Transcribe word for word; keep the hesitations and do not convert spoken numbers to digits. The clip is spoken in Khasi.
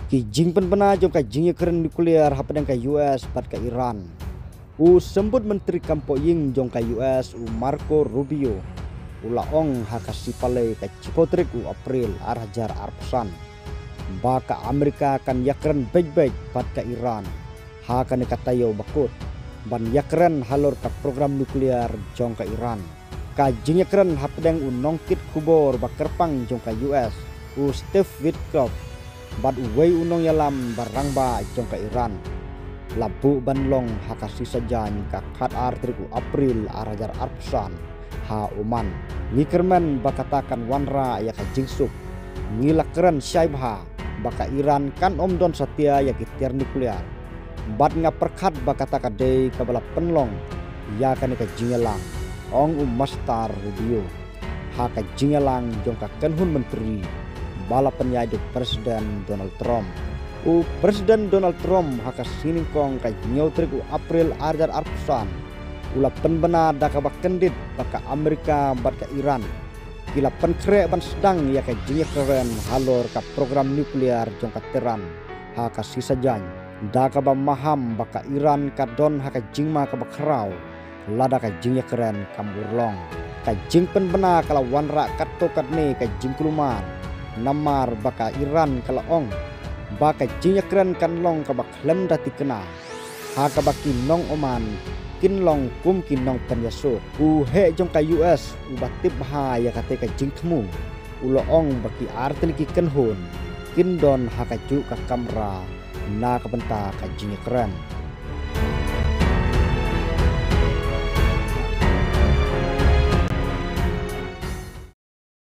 Ki jingpynbna jong ka jingïakren nuclear hapdeng ka U S bad ka Iran. U Symbud Myntri Kam Pohïing jong ka U S, u Marco Rubio, u la ong ha ka sngi Palei ka shiphew tarik u April ar hajar arphew san ba ka Amerika kan ïakren beit beit bad ka Iran ha kane ka taïew bakut ban ïakren halor ka program nuclear jong ka Iran. Ka jingïakren hapdeng u nongkit khubor ba kyrpang jong ka U S, u Steve Witkoff, bad uwei u nongïalam ba rangbah jong ka Iran la buh ban long ha ka sngi Saitjaiñ ka khatar tarik u April ar hajar arphew san ha Oman. Ngi kyrmen ba kata kan wanrah ïa ka jingsuk. Ngi la kren shai bha ba ka Iran kan ym don satia ïa ki tiar nuclear. Bad nga pyrkhat ba kata ka dei kaba la pynlong ïa kane ka jingïalang, ong u Master Rubio ha ka jingïalang jong ka kynhun myntri ba la pynïaid da u President Donald Trump. U President Donald Trump ha ka sngi nyngkong ka hynñiew tarik u April ar hajar arphew san u la pynbna da kaba kyndit ba ka Amerika bad ka Iran ki la pynkhreh ban sdang ïa ka jingïakren halor ka program nuclear jong ka Tehran ha ka sngi Saitjaiñ, da kaba maham ba ka Iran ka don ha ka jingma kaba khraw lada ka jingïakren kam urlong. Ka jingpynbna ka la wanrah katto katne ka jingkulmar, namar ba ka Iran ka la ong ba ka jingïakren kan long kaba khlem da thikna, ha kaba ki nong Oman kin long kum ki nongpynïasuk. U heh jong ka U S uba tip bha ïa kata ka jingthmu u la ong ba ki artylli ki kynhun kin don ha kajuh ka kamra na ka bynta ka jingïakren.